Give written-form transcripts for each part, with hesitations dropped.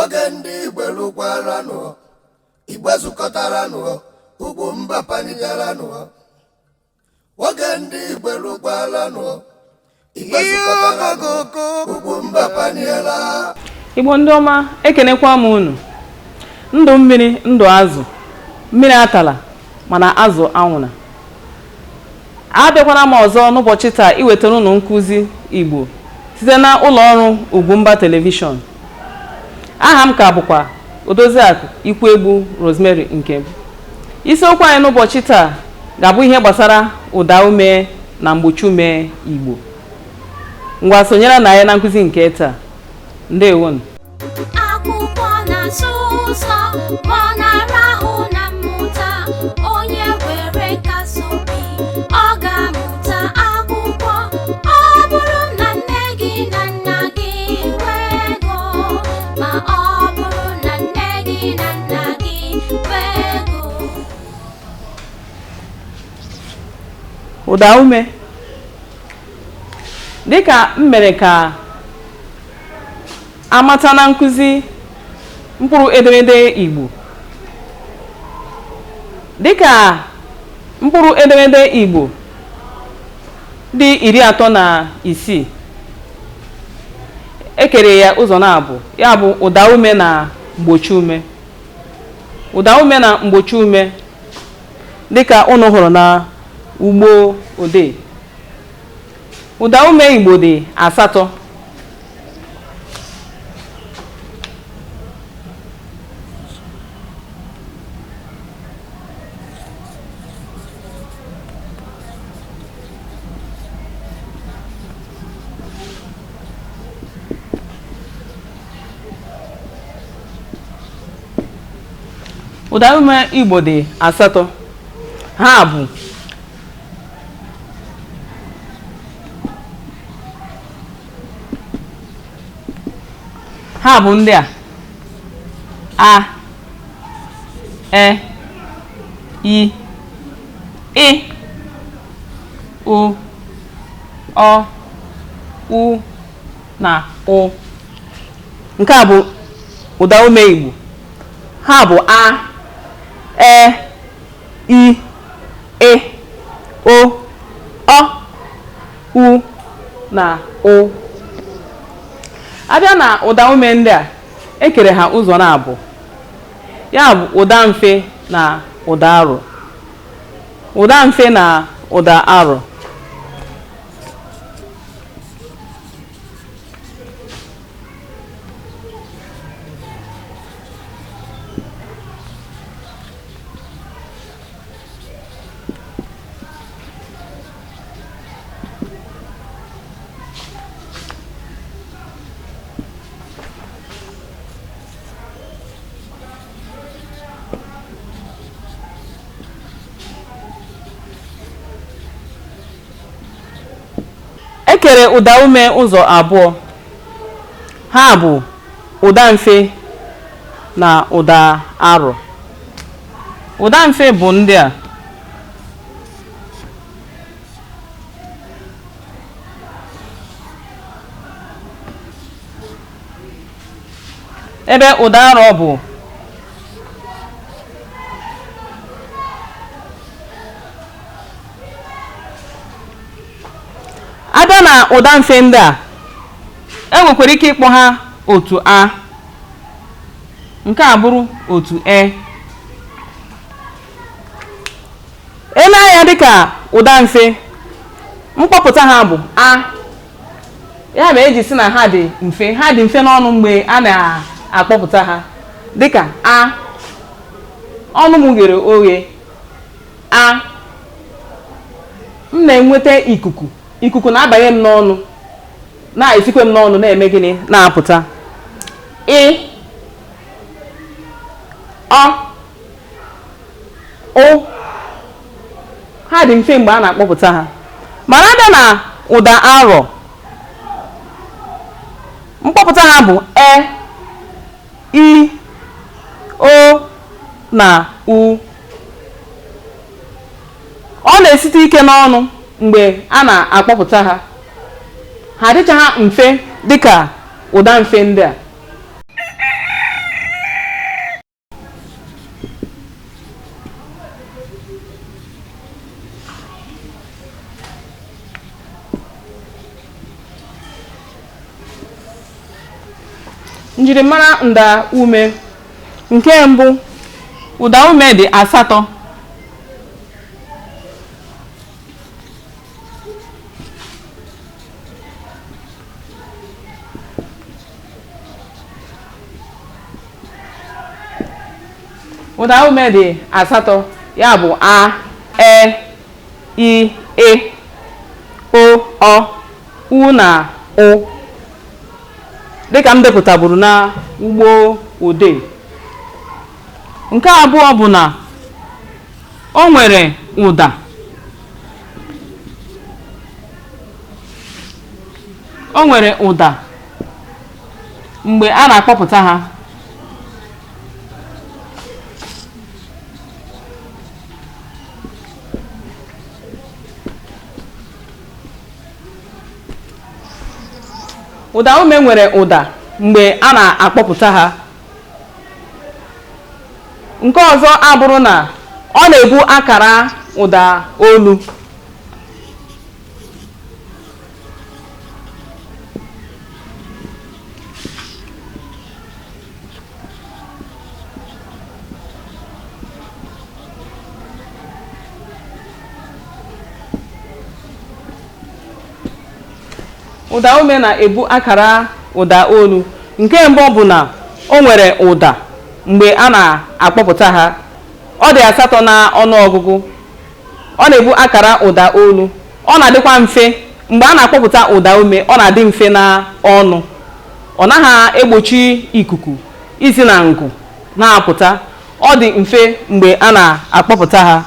Oge ndị Igbo lụkwaranụ, Igbo zukọtaranụ, Ugwumba paliteranụ. Oge ndị Igbo lụkwaranụ, Igbo zukọtaranụ, Ugwumba paniela. Igbo ndị ọma, ekenekwa m unu. Ndụ mmiri, ndụ azụ. Mmiri atala, mana azụ anwụna. Abịakwana m ọzọ n'ụbọchị taa iwetara unu nkụzi Igbo site na ụlọ ọrụ Ugwumba Telivishọn. Aha m ka bụkwa Odoziakụ Ikwuegbu Rosemary Nkem. Isiokwu anyị n'ụbọchị taa ga-abụ ihe gbasara ụdaume na mgbochiume Igbo. Ngwa, sonyere na anyị na nkụzi nke taa. Ndewonu. Akwụkwọ na-asụ ụzọ ma ọ na-arahụ na mmụta. Onye were nkasi obi, ọ ga-amụta akwụkwọ. Ọ bụrụ na nne gị na nna gị nwee ego, ma ọ bụrụ na nne gị na nna gị nwee ego. Ụdaume. Dịka m mere ka amata na nkụzi mkpụrụ edemede Igbo, dịka mkpụrụ edemede Igbo dị 36, ekere ya ụzọ naabọ, ya bụ ụdaume na mgbochiume. Ụdaume na mgbochiume, dịka unu hụrụ na ugbo odee, ụdaume Igbo dị 8. Ụdaume Igbo dị 8. Ha bụ ndị a: a, e, i, ị, o, ọ, u na ụ. Nke a bụ ụdaume Igbo. Ha bụ a, e, i, ị, o, ọ, u na ụ. A bịa na ụdaume ndị a, e kere ha ụzọ naabọ, ya bụ ụda mfe na ụda arọ. Ụda mfe na ụda arọ. E kere ụdaume ụzọ abụọ. Ha bụ ụda mfe na ụda arọ. Ụda mfe bụ ndị a: ebe ụda arọ bụ a bịa na ụda mfe ndị a, e nwekwara ike ịkpọ ha otu a, nke a bụrụ otu e. E lee anya dịka ụda mfe, mkpọpụta ha bụ a. Ya mere eji sị na ha dị mfe. Ha dị mfe n'ọnụ mgbe a na-akpọpụta ha, dịka a, ọnụ m ghere oghe, a, m na-enweta ikuku, ikuku na-abanye m n'ọnụ, na-esikwe m n'ọnụ na-eme gịnị? Na-apụta. Ị, ọ, ụ, ha dị mfe mgbe a na-akpọpụta ha. Mana a bịa na ụda arọ, mkpọpụta ha bụ e, i, o na u. Ọ na-esite ike n'ọnụ mgbe a na-akpọpụta ha. Ha adịchaghị mfe dịka ụda mfe ndị a. Njirimara ụda ume. Nke mbụ, ụda ume dị 8. Ụda ume dị 8, ya bụ a, e, i, ị, o, ọ, u na ụ, dịka m depụtaburu na ugbo odee. Nke abụọ bụ na o nwere ụda. O nwere ụda mgbe a na-akpọpụta ha. Ụda ume nwere ụda mgbe a na-akpọpụta ha. Nke ọzọ abụrụ na ọ na-ebu akara ụda olu. Ụda ume na-ebu akara ụda olu. Nke mbụ bụ na o nwere ụda mgbe a na-akpọpụta ha. Ọ dị 8 na ọnụọgụgụ. Ọ na-ebu akara ụda olu. Ọ na-adịkwa mfe mgbe a na-akpọpụta ụda ume, ọ na-adị mfe na ọnụ. Ọ naghị egbochi ikuku isi na ngụ na-apụta. Ọ dị mfe mgbe a na-akpọpụta ha.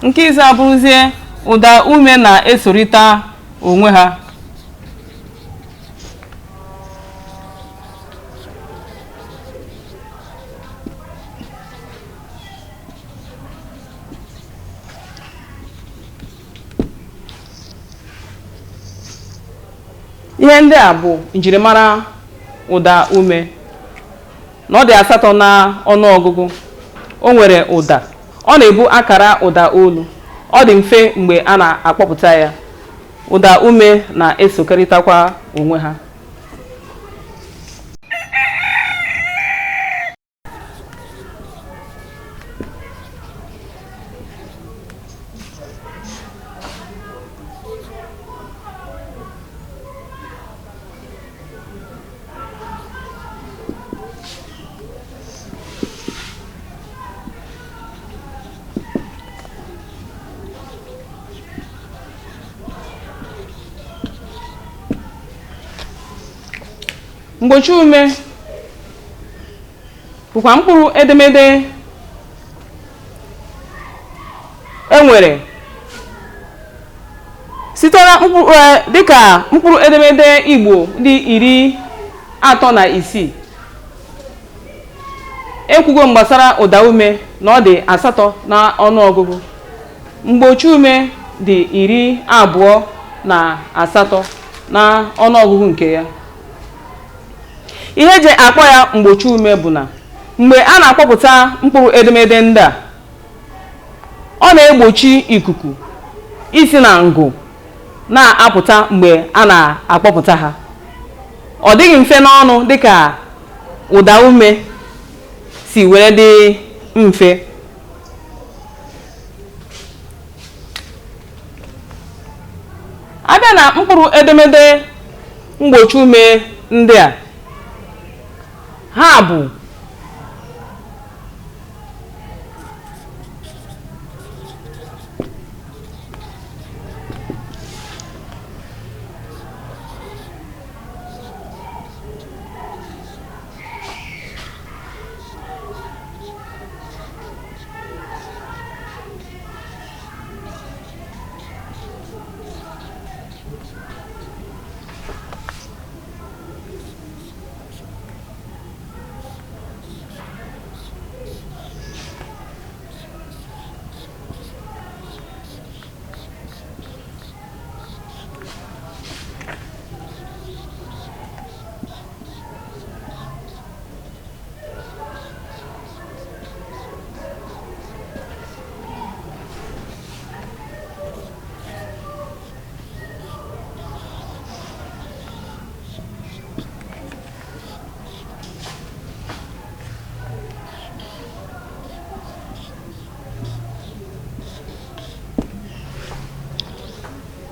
Nke ise abụrụzie ụda ume na-esorịta onwe ha. Ihe ndị a bụ njirimara ụda ume. Na ọ dị 8 na ọnụọgụgụ. O nwere ụda. Ọ na-ebu akara ụda olu. Ọ dị mfe mgbe a na-akpọpụta ya. Ụda ume na-esokọrịtakwa onwe ha. Mgbochi ume bụkwa mkpụrụ edemede e nwere site na mkpụrụ, dịka mkpụrụ edemede Igbo dị 36. Ekwugo m gbasara ụda ume na ọ dị 8 na ọnụọgụgụ. Mgbochi ume dị 28 na ọnụọgụgụ nke ya. Ihe eji akpọ ya mgbochi ume bụ na mgbe a na-akpọpụta mkpụrụ edemede ndị a, ọ na-egbochi ikuku isi na ngụ na-apụta mgbe a na-akpọpụta ha. Ọ dịghị mfe n'ọnụ dịka ụda ume si were dị mfe. A bịa na mkpụrụ edemede mgbochi ume ndị a, ha bụ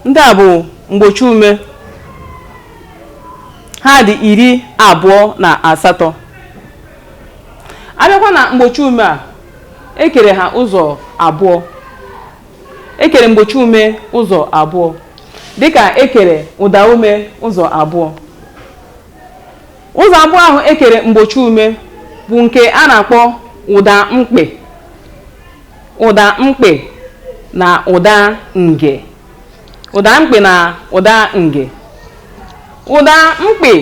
Ndị a bụ mgbochi ume. Ha dị 28. Abịakwa na mgbochi ume a, ekere ha ụzọ abụọ. Ekere mgbochi ume ụzọ abụọ dịka ekere ụda ume ụzọ abụọ. Ụzọ abụọ ahụ ekere mgbochi ume bụ nke a na-akpọ ụda mkpị, ụda mkpị na ụda nge. Ụda mkpị na ụda nge. Ụda mkpị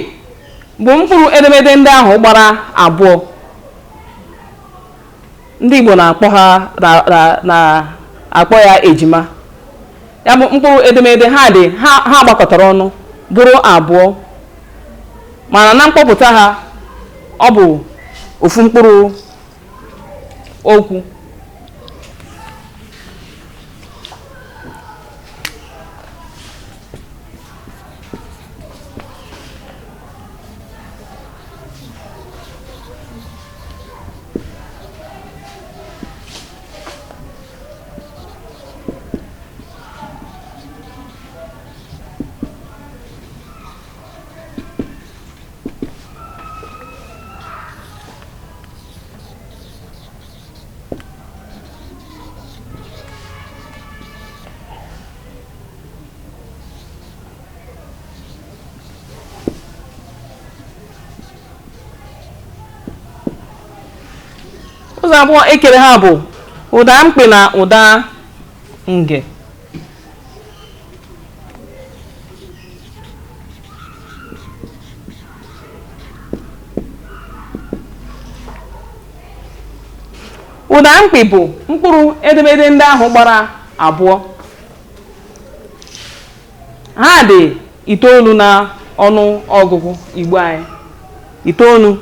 bụ mkpụrụ edemede ndị ahụ gbara abụọ. Ndị Igbo na-akpọ ha na-akpọ ya ejima. Ya bụ mkpụrụ edemede ha dị ha gbakọtara ọnụ bụrụ abụọ, mana na mkpọpụta ha ọ bụ ofu mkpụrụ okwu. Ụzọ abụọ ekere ha bụ ụda mkpị na ụda nge. Ụda mkpị bụ mkpụrụ edemede ndị ahụ gbara abụọ. Ha dị 9 na ọnụ ọgụgụ Igbo anyị. 9.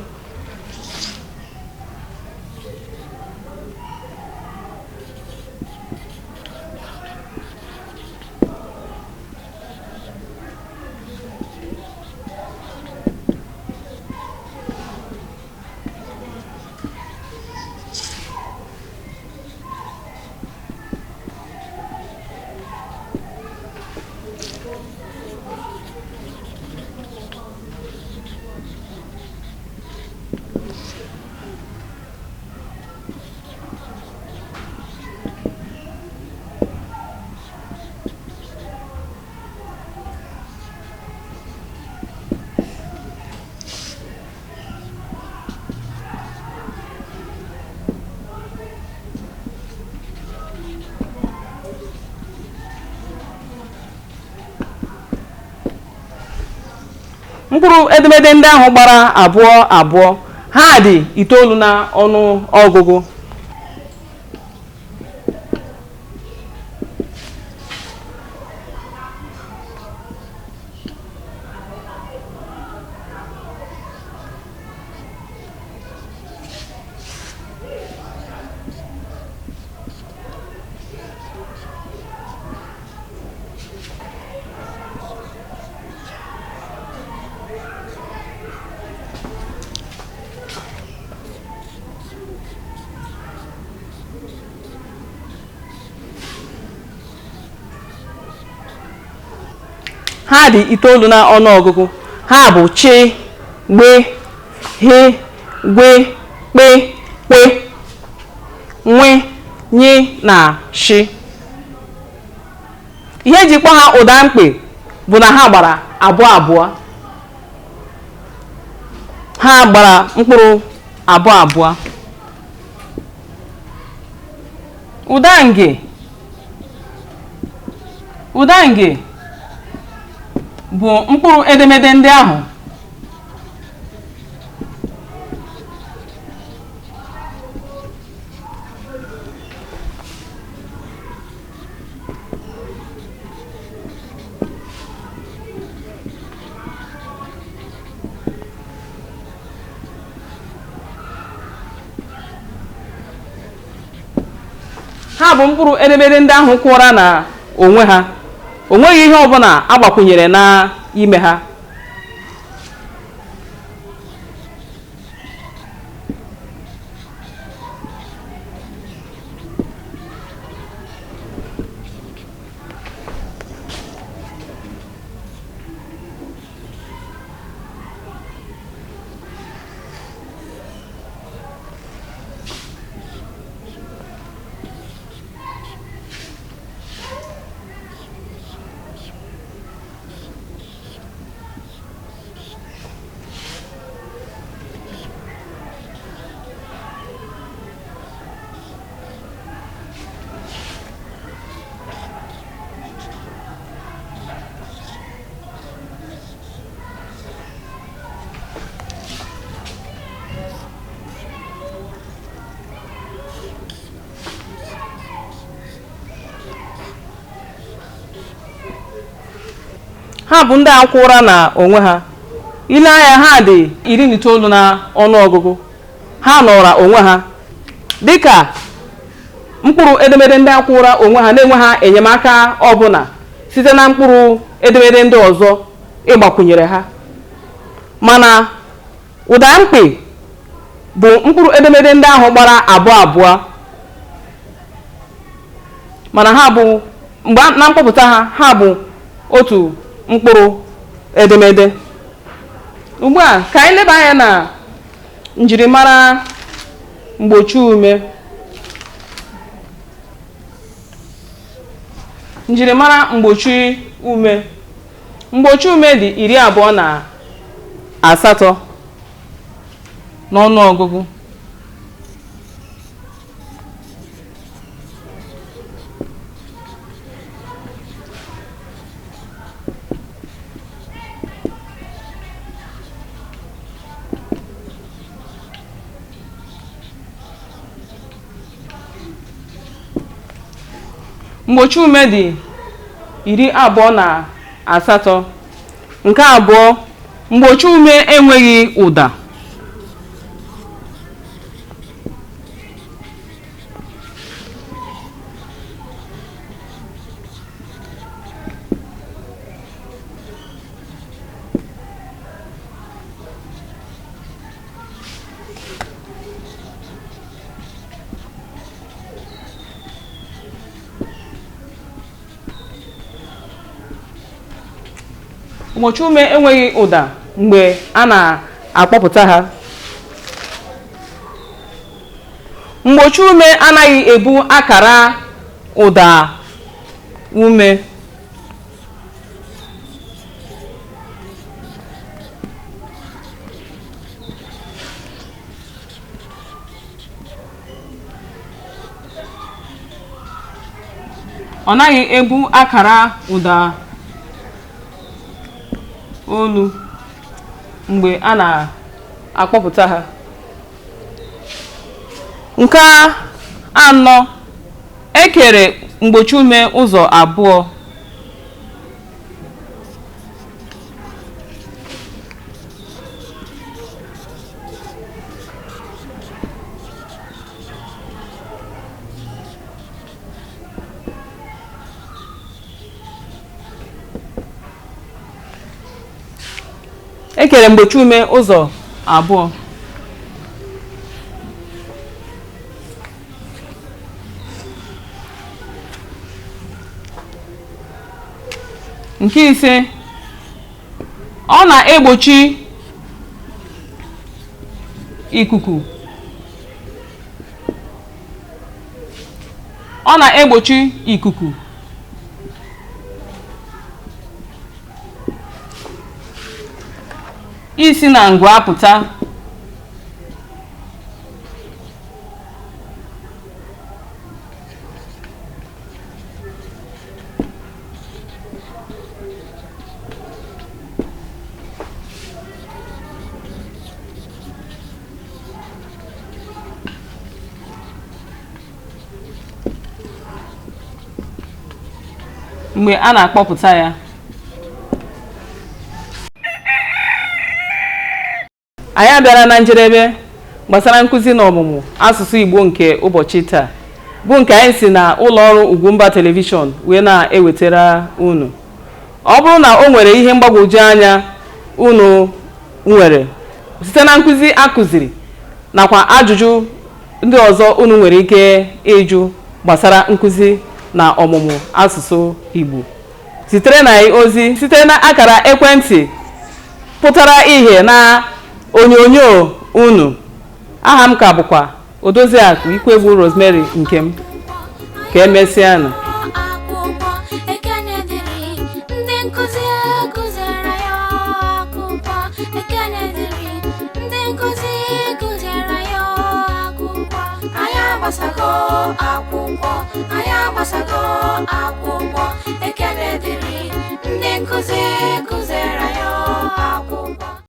Mkpụrụ edemede ndị ahụ gbara abụọ abụọ, ha dị 9 na ọnụ ọgụgụ. Ha dị 9 na ọnụọgụgụ. Ha bụ chi, gbe, he, gwe, kpe, kwe, nwe, nyi na shi. Ihe eji kpọọ ha ụda mkpị bụ na ha gbara abụọ abụọ. Ha gbara mkpụrụ abụọ abụọ. Ụda nge. Ụda nge bụ mkpụrụ edemede ndị ahụ ha bụ mkpụrụ edemede ndị ahụ kwụra na onwe ha. O nweghị ihe ọbụla agbakwunyere n'ime ha. Ha bụ ndị a kwụra na onwe ha. Ile anya, ha dị 19 na ọnụọgụgụ. Ha nọrọ onwe ha dịka mkpụrụ edemede ndị a kwụra onwe ha, na-enwe ha enyemaka ọbụla site na mkpụrụ edemede ndị ọzọ ịgbakwunyere ha. Mana ụda mkpị bụ mkpụrụ edemede ndị ahụ gbara abụọ abụọ, mana ha bụ mgbe na mkpọpụta ha, ha bụ otu mkpụrụ edemede. Ugbu a, ka anyị leba anya na njirimara mgbochi ume. Njirimara mgbochi ume. Mgbochi ume dị 28 n'ọnụọgụgụ. Mgbochi ume dị 28. Nke abụọ, mgbochi ume enweghị ụda. Mgbochi ume enweghị ụda mgbe a na-akpọpụta ha. Mgbochi ume anaghị ebu akara ụda ume. Ọ naghị ebu akara ụda olu mgbe a na-akpọpụta ha. Nke anọ, e kere mgbochi ume ụzọ abụọ. E kere mgbochi ume ụzọ abụọ. Nke ise, ọ na-egbochi ikuku. Ọ na-egbochi ikuku isi na ngụ apụta. Mgbe a na-akpọpụta ya, anyị abịara na njedebe gbasara nkụzi na ọmụmụ asụsụ Igbo nke ụbọchị taa, bụ nke anyị si na ụlọ ọrụ Ugwumba Telivishọn wee na-ewetara unu. Ọ bụrụ na o nwere ihe mgbagwoju anya unu nwere site na nkụzi a kụziri, nakwa ajụjụ ndị ọzọ unu nwere ike ịjụ gbasara nkụzi na ọmụmụ asụsụ Igbo, zitere na anyị ozi site na akara ekwentị pụtara ihe na onyonyo unu. Aha m ka bụkwa Odoziakụ Ikwegbu Rosemary Nkem. Ka emesịanụ. Akwụkwọ, ekene dịrị ndị nkụzi kụziere ya akwụkwọ. Ekene dịrị ndị nkụzi kụziere ya akwụkwọ. Anyị agbasago akwụkwọ, anyị agbasago akwụkwọ. Ekene dịrị ndị nkụzi kụziere ya akwụkwọ.